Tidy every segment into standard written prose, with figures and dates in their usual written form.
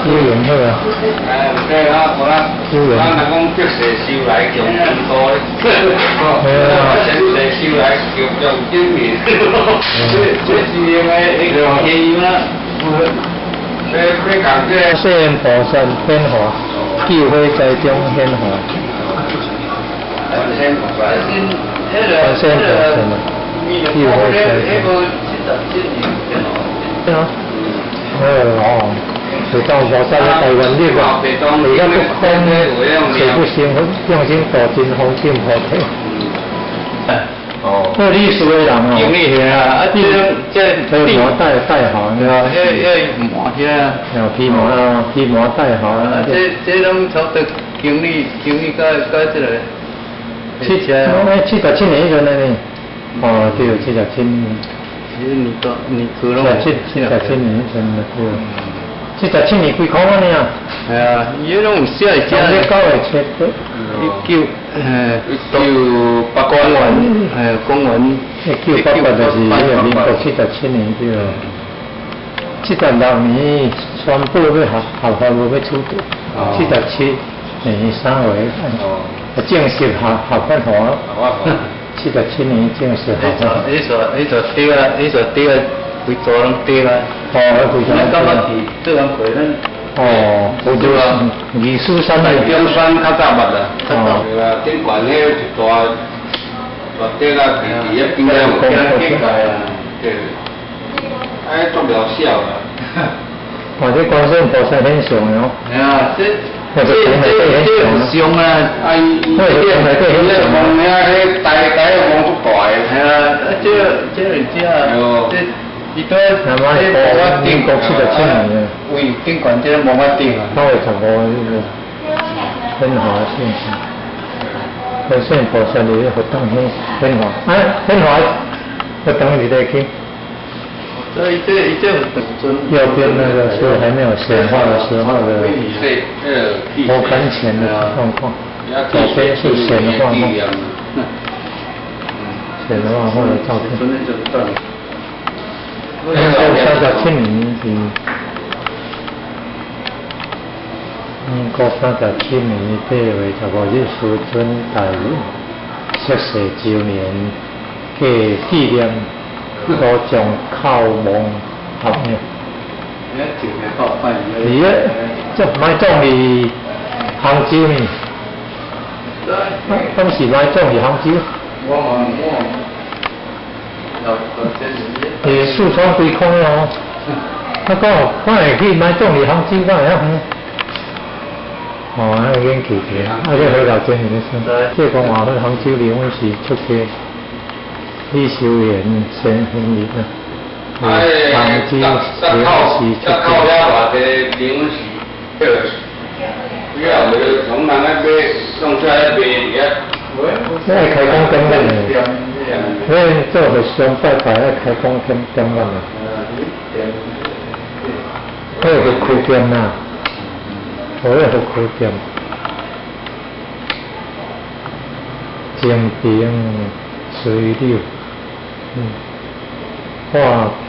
修緣好啊。哎，對啊，我咱咱人講積世修來強筋多，啊積世修來強強筋面。這是用的那個天啦。這這講這。世菩薩顯化，救火災中顯化。觀世菩薩。觀世菩薩啊，救火災中。對啊。哦，地藏菩薩咧台灣日啊，而家不空，誓不成佛，眾生度盡方證菩提。哦。做理事的人哦。经理啊，啊，這種這這膜帶帶好。對啊，迄迄膜遐。哦，皮膜啊，皮膜帶好啊。這這攏差不多經理經理甲甲這個。 77年彼陣呢？哦，對，77年。其實年多年科攏。77年彼陣對。77年幾箍安尼啊？係啊，伊迄攏有寫佇遮。 9月7。一九，1988元，公元。1988就是彼個民國七十七年對。76年宣布欲合合法無欲取締，77年3月，正式合合法化。77年正式合法。彼座彼座底啊，彼座底啊，規座攏底啊。哦，規座。咱感覺是做工課咱。哦，有對啊，二四三中山較早捌啦，對啊，頂懸彼一大大底啊，佇佇遐邊仔有境界啊，對，哎，足渺小啦。哇，這觀世音菩薩很像的哦。係啊，這這這這有像啊，啊，伊伊這伊這風遐彼台台風足大的。係啊，這這是這，這伊對這無法民國77年。位頂懸這無法頂啊。9月15這個顯化信息，觀世音菩薩佇咧佛堂顯顯化，啊，顯化佛堂佇咧去。所以這伊這有長尊。右邊那個是還沒有顯化的時候的佛龕前的狀況，左邊是顯化後，顯化後的照片。民國三十七年是，民國37年8月15日，師尊大日，逝世週年嘅紀念，所將靠望合呢。佇咧，這埋葬佇杭州呢？當時埋葬佇杭州。佇四川歸空哦，我講我會去埋葬佇杭州，敢會遐遠？哦，啊已經記住，啊這何老先生咧說，這講話去杭州離阮是出家，李修緣先生啊，杭州離阮是出家。偌濟離阮是，迄個，以後從人愛買，弄出來賣佇遐。愛開工典禮的，恁做和尚拜拜愛開工典典禮的。那個佛窟店呐，我那佛窟店，金平水柳，化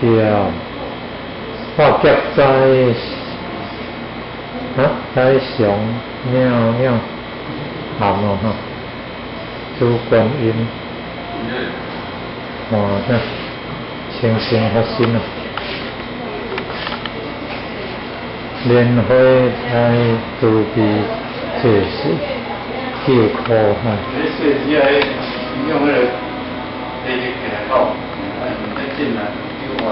劫化劫灾，啊，灾祥妙妙，含哦哈，諸觀音，哇，這清新發生啊！蓮花在慈悲濟世救苦海。你細時啊，用彼個地起來講，啊，進來有外，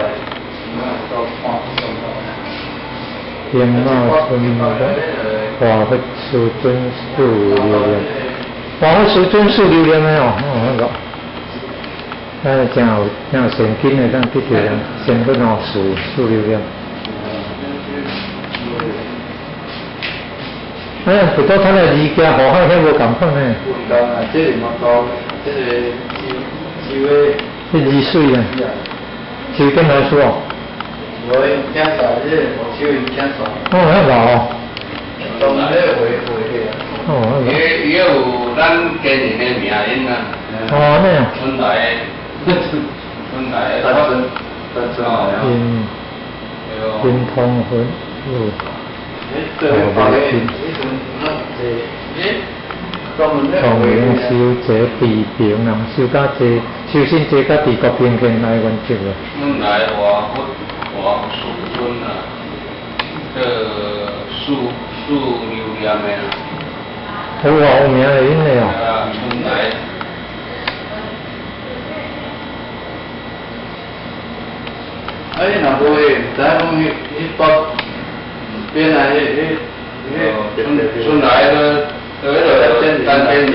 到看上到。天馬村華佛師尊樹留念，華佛師尊樹留念的哦，哦，那個，咱真有真有善根的，咱得著人善根哦，樹樹留念。哎呀，不過他那離家河海遐無仝款呢。無仝啊，這是嘛高，這個是是話。這二水啊，是跟來說。我因聽啥？這個木手因聽啥？哦，遐老哦。當那個畫畫的啊。哦，伊伊有咱家人的名音啊。哦，那。春來，春來。單純，單純。嗯。對。金通佛有。从明修这地平，人修甲这，修身这甲地国平平来原则啊。本来华佛华世尊啊，这四四留念的啦。好啊，有名的𪜶的哦。啊，春来。啊，你若无彼，毋知影讲彼彼包边啊，彼彼彼春春来的，彼个陈建仁。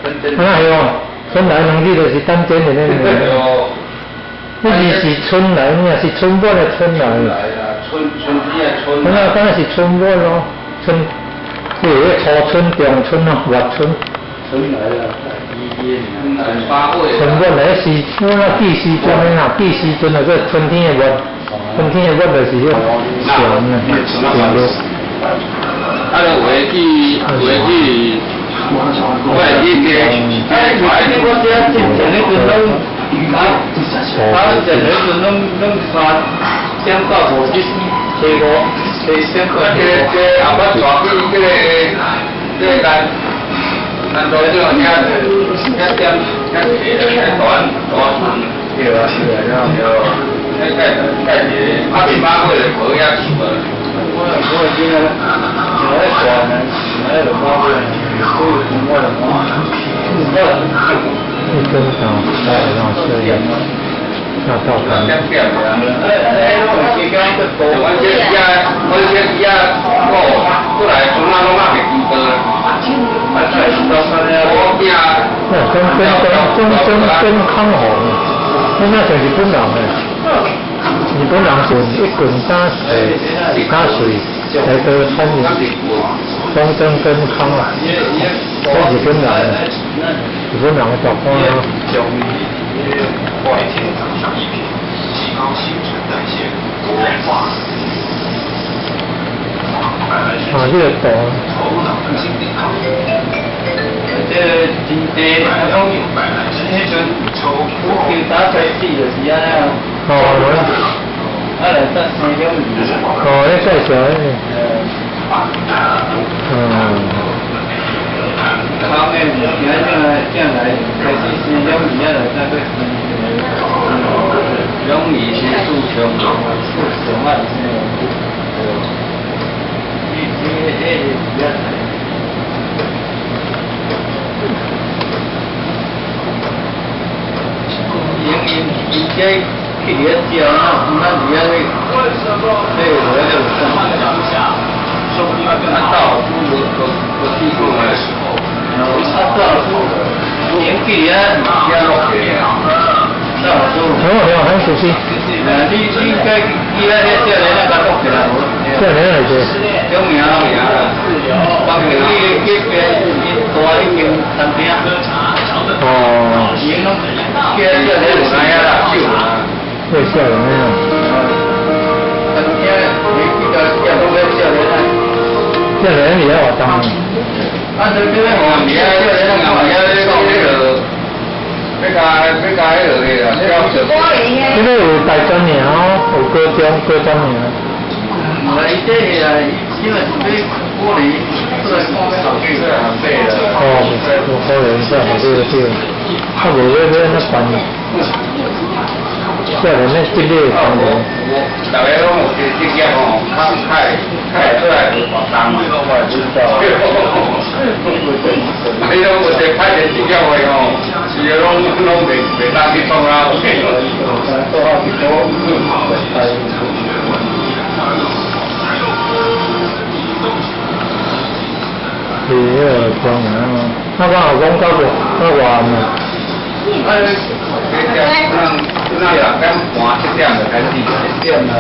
啊系哦，春来两字就是陈建仁的名。那是是春来，你是春末的春来。春来啦，春春天的春。那当然是春末咯，春，这个初春、中春咯，末春。春来啦，春来八月。春末来是，我那记时阵的啦，记时阵啊，这春天的末，春天的末就是迄个上啊，上落。啊，就话去话去，我会记得，哎，我这之前迄阵拢。啊，啊，前迄阵拢拢3点到5日，初五，初三到这这后捌带去这个这个咱咱多少遐遐点遐济遐大大村，对啊，是啊，对，遐盖盖一个，啊，面包过就无遐厝啊。我我囡仔，像咧大呢，像咧落马尾，所以我就讲，一根长，大让四叶，那道盘。我这遐，我这遐，哦，过来从那拢还袂记得。我惊。哦，跟跟跟跟跟康红，那那像日本人的，日本人是一棍打水，打水来做餐饮，中正跟康啊，这日本人，日本人的大官啊。啊，这个图。这真济，啊讲，彼阵我经早开始就是按呢。哦，啊，来搭生两字。哦，你介绍迄个。嗯。康的物件正来正来，开始生两字啊，来搭阁生一个。两字是四强，四强啊，是生两字。伊伊迄个比较。因因因这去遐食，咱伫遐咧，咧落咧有啥？啊，到处无无无地方的。啊，到处连去遐遐落去啊。到处。好，好，很熟悉。你你应该去遐遐少年仔甲录起来无？少年来者。中名名啦，包括你隔壁伊大迄间餐厅。哦。伊拢叫少年有知影啦，少啦。这少年啊。餐厅，你去到食拢要少年啊。少年伫遐活动。啊，对对，哦，伫遐少年啊，伫遐咧讲迄个，欲共欲共彼落去啦，销售。这个有大专尔哦，有高中高专尔。毋是，伊这个啊，因为是要玻璃出来看要后去学费啦。哦，有可能这后去就对，啊无要要按怎办？少年咧积累当中。逐个拢有一个职业吼，较较会较会出来做活动。我知道。你拢有一个歹个职业的吼，是拢拢袂袂当去创啊。是彼个中啊，那我有讲到过，到外暗啊。哎，那6点半7点就开始，7点啦。